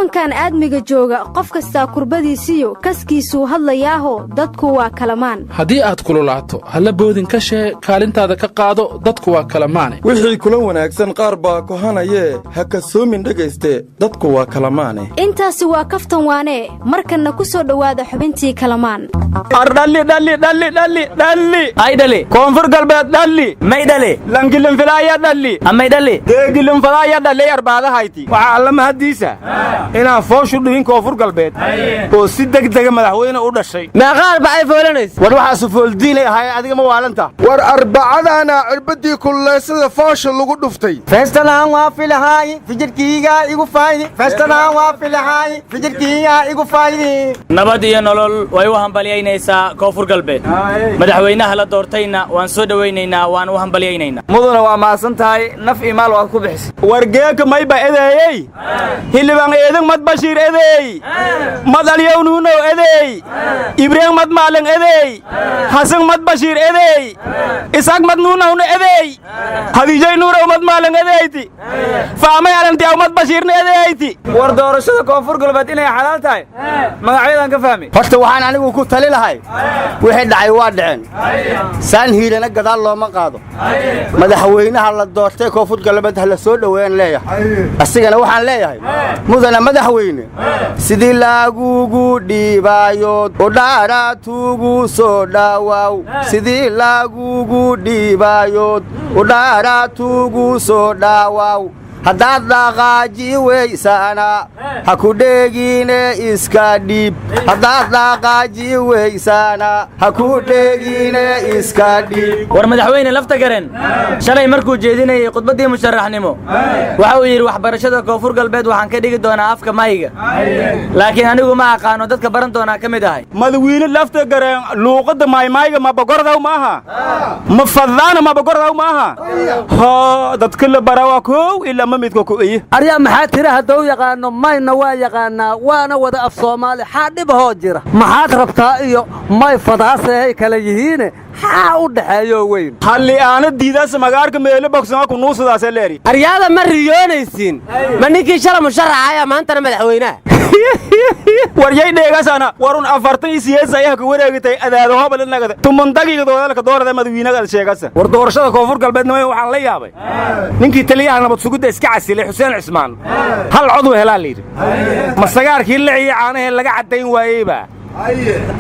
Koonkan aadmiga jooga, qof kastaa kurbadiisiyo kaskiisuu hadlayaaho, dadku waa kalamaan. Haddii aad kululaato, halla boodin ka shee, kaalintaada ka qaado, dadku waa kalamaane. Wixii kula wanaagsan qaar baa kohanayee, ha kasoomin dhegayste, dadku waa kalamaane. Intaasi waa kaftan waanee. Markanna ku soo dhowaada xubintii Kalamaan. Ardhalli dhalli dhalli dhalli dhalli. Ay dhali. Koonfur Galbeed dhalli. May dhali. Langilinfilaaya dhalli. Amay dhali. Deegilinfalaaya dhalli arbaadahayti. Waxaa Alla mahaddiisa inaan fooshu dhibin Koonfur Galbeed oo si degdega madaxweyne u dhashay. Meeqa arbacay foolanaysa? War waxaasu fooldiilay ahaay, adiga ma waalanta? War arbacadaana cirbaddii kululaysada foosha lagu dhuftay. Feestalaan waa filahaay, fijirkiigaa igu faaydi. Feestalaan waa filahaay, fijirkiigaa igu faaydi. Nabad iyo Nolol way u hambalyaynaysaa Koonfur Galbeed. Madaxweynaha la doortayna waan soo dhowaynaynaa, waan u hambalyaynaynaa. Muduna waa mahadsan tahay, naf iyo maal waad ku bixisay. Wargeeka mayba edeeyey Xildhibaan Eedan Mad Bashiir edeey, Mad Alyow Nuunow edeey, Ibreen Mad Maalin edeey, Xasan Mad Bashiir edeey, Isaaq Mad Nuunowna edeey, Hadiijay Nuurow Mad Maalin edeeyti, Faamay Alantiyaw Mad Bashiirna edeeyti. War doorashada Koonfur Galbeed inay xalaal tahay magacyadan ka fahmi. Horta waxaan anigu ku tali lahay, wixii dhacay waa dhaceen, saan hiilana gadaal looma qaado. Madaxweynaha la doortay Koonfur Galbeed ha la soo dhoweeyaan leeyahay. Asigana waxaan leeyahay, mudana madaxweyne, sidii laagugu dhiibaayo udhaaraatugu soo dhawaaw, sidii laagugu dhiibaayo udhaaraatugu soo dhawaaw, haddaad dhaqaaji weysana ha ku dheegine iska dhiib, haddaad dhaqaaji weysana ha ku dheegine iska dhiib. War madaxweyne Lafta Garen shalay markuu jeedinayey khudbaddii musharaxnimo waxa uu yidhi, "Waxbarashada Koonfur Galbeed waxaan ka dhigi doonaa afka mayga, laakiin anigu ma aqaano, dadka baran doonaa ka mid ahay." Madawiine Lafta Gareen luuqadda maymayga mabagordaw maaha, ma fadlaana mabagordaw maaha, ho dadka la bara waa kow ilaa ma midka ku iye. Aryaa, maxaa tira? Hadduu yaqaano mayna waa yaqaanaa, waana wada af Soomaali. Xaa dhibahoo jira? Maxaad rabtaa iyo may fadaasehay kala yihiine, xaa u dhaxeeyoo weyn? Halli aana diidaas magaarka meelo bogsama ku nuusadaase leeri. Aryaada, ma riyoonaysiin? Ma ninkii shala musharaxaya maantana madaxweynaha? Waryay dheegasana warun 48 ayaha ka wareegitay adaadahobalinagada tumandagigadoodalka doorada madawiinaga sheegasa. War doorashada Koonfur Galbeedna waxaan la yaabay, ninkii taliyaha nabad sugidda iska casilay, Xuseen Cismaan, hal cod u helaa layidhi. Ma sagaarkii liciyo caanahee laga caddayn waayeyba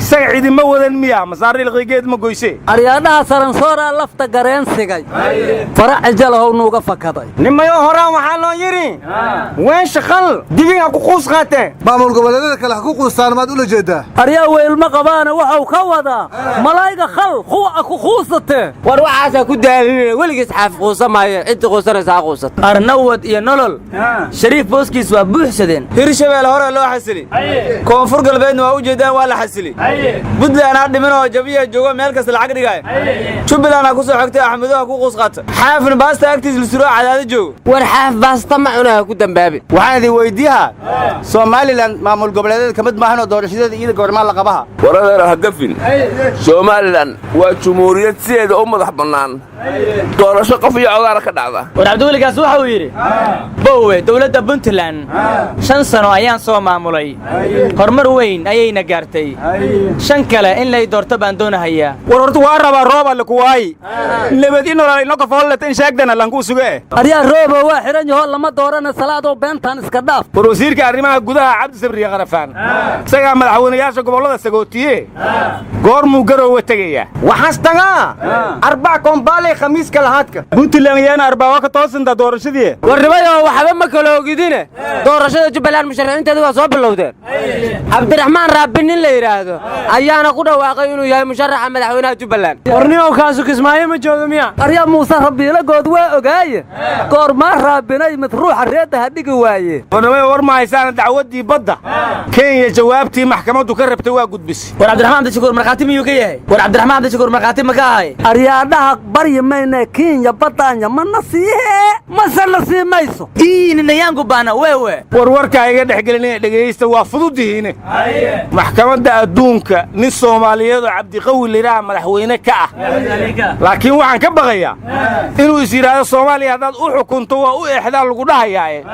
isaga cidima wadan miya? Masaariilqigeed ma goyse? Aryaadhaha, saransooraa Lafta Gareen sigay, fara cijalahow nuuga fakaday. Nimayo, horaan waxaa loo yidhi, weensha khal digin ha ku quus qaatee. Maamul goboleedyada kale ha ku quustaan maad ula jeeddaa? Aryaa, weylma qabaane, waxau ka wadaa malayga khal kuwa ku quusatee. War waxaasaa ku daalinina, weligiis xaaf quusa maayo, ciddii quusanaysa ha quusata. Arnawad iyo Nolol, Shariif booskiis waa buuxsadeen. Hirshabeel hore loo xasili, Koonfur Galbeedna waa u jeedaan, waa la xasili. Buntland ha dhimin oo jabiya joogo, meel kasta lacag dhigaayo. Jubbaland ha ku soo xigtay, Axmedo ha ku quus qaata. Xaafna baasta agtiis la suro, Cadaado joogo. War xaaf baasta ma cuna, ha ku dambaabin. Waxaan idin weyddiihaa, Somalilan maamul goboleedyada ka mid maahanoo doorashadeeda iyada goormaa la qabaha? Waradeera, ha gafin. Somalilan waa jumhuuriyad sideeda u madax bannaan, doorasho qof iyo codaana ka dhacda. War Cabdiweligaas waxa uu yidhi, "Bowe, dowladda Puntland 5 sano ayaan soo maamulay, horumar weyn ayayna gaartay, shan kale in lay doorto baan doonahayaa." War horta waa rabaa roob alle kuwaayi nabad inolal inoka foolleta in sheegdana lankuu suge. Aryaa, Roobo waa xidhan yahoo lama doorana. Salaadoo, beentaan iska dhaaf. War wasiirka arrimaha gudaha Cabdi Sabriye Qarafaan isagaa madaxweynayaasha gobollada sagootiye, goormuu Garoowe tegayaa? Waxaas tagaa arbac kombaaley, khamiiska lahaadka. Puntland yaana arbaawa ka toosanta doorashadii. Warnimayo, waxba ma kala ogidine, doorashada Jubbaland musharaxiinteedu waa soo bilowdeen. Cabdiraxmaan Raabbi nin la yidhaahdo ayaana ku dhawaaqay inuu yahay musharaxa madaxweynaha Jubbaland. Warnimowkaasu Kismaayo ma joogo miya? Aryaa, Muuse Rabiilagood waa ogaaye, goormaa raabinay mid ruuxa reedda ha dhigi waaye? Warnimada, war ma haysaana, dacwaddii badda Kenya jawaabtii maxkamaddu ka rabtay waa gudbisay. War Cabdiraxmaan Cabdishakuur markhaati miyuu ka yahay? War Cabdiraxmaan Cabdishakuur markhaati ma ka ahay? Aryaadhaha, baryi mayne, Kenya baddaanya ma na siihe mase na sii mayso? Iininayaangu baana wewe. War warkaa iga dhex gelinaya, dhegaysta, waa fududihiine. Maxkamadda Maxkamadda adduunka nin Soomaaliyeed oo Cabdiqawi layidhaaha madaxweyne ka ah, laakiin waxaan ka baqayaa inuu is yidhaahdo Soomaaliya haddaad u xukunto waa u exdaa lagu dhahayaae,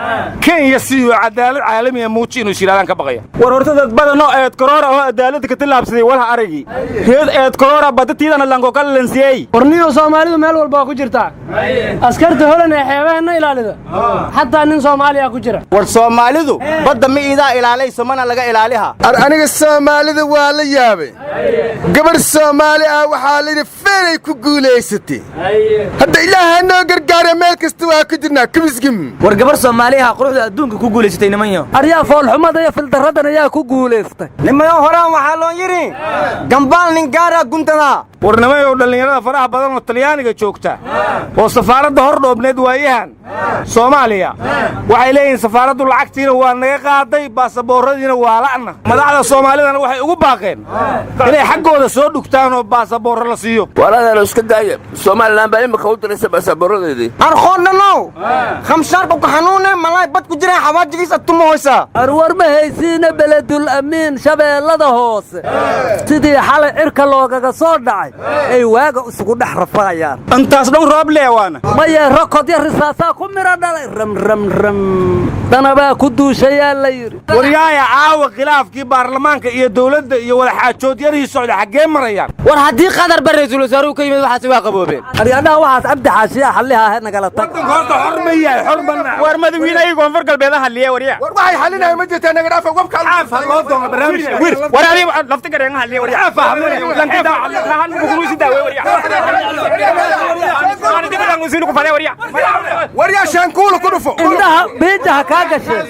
Kenya siiyo cadaalad caalamiya muuji, inuu is yidhahdaan ka baqaya. War horta dad badanoo eed koroora oo cadaaladda ka tillaabsaday walha aragi reed eed koroora badatiidana lankokalansiyey. Warniyo, Soomaalidu meel walba waa ku jirtaa. Askarta Holan ee xeebaheenna ilaalida xataa nin Soomaaliya ku jira. War Soomaalidu badda ma iidaa ilaalayso, mana laga ilaaliha. Ar aniga Soomaalida waa la yaabay. Gabarh Soomaali ah waxaa layidhi feelay ku guulaysatay. Hadda Ilaaha noo gargaara, meel kasta waa ku jirnaa kabisgim. War gabar Soomaaliyaha quruxda adduunka ku guulaysatay, nimanyo. Aryaa, foolxumada iyo fildarradan ayaa ku guulaystay? Nimayo, horaan waxaa loo yidhi gambaal nin gaaraa guntadaa. War nimayow, dhallinyarada faraha badan oo Talyaaniga joogta oo safaaradda hor dhoobneed waayahan Soomaaliya waxay leeyihiin safaaraddu lacagtiina waa naga qaaday, baasaboorradiina waa la'na. Madaxda Soomaalidana waxay ugu baaqeen inay xaggooda soo dhugtaan oo baasaboorro la siiyo. Walaadaalo, iska daaya, Somalilan baa imika u diraysa baasaboorradeedii. Arkoodhanow khamshaarka ku xanuune malaay bad ku jiraan xawaajigiis atuma hoysaa. Arwar ma haysiina, Beledul Amiin, Shabeellada Hoose, sidii xalay cirka loogaga soo dhacay ay waaga isugu dhex rafayaan. Intaas dhow roob leewaana. Maye, rokodya risaasaa ku midho dhalay, ramramram danabaa ku duushayaa la yidhi. Waryaaya, caawa khilaafkii baarlamaanka iyo dawladda iyo wadaxaajoodyadii socda xaggee marayaan? War haddii Qadarba ra'iisul wasaaruhu ka yimid, waxaasi waa qaboobeen. Aryadhaha, waxaas Cabdi Xaashiya xalliha ahayd, nagala tag. Waddanka horta xor ma yahay? Xor ma War madawiinayii Koonfur Galbeed hadliye, warya. War waxay xalinahay ma jirtaa, naga dhaafa wabka. Caaf ha loo doono barnaamijka. War ani lafta gareen hadliye, warya. Waryaa, shaankuula ku dhufo. Indhaha biijaha kaa gasheen.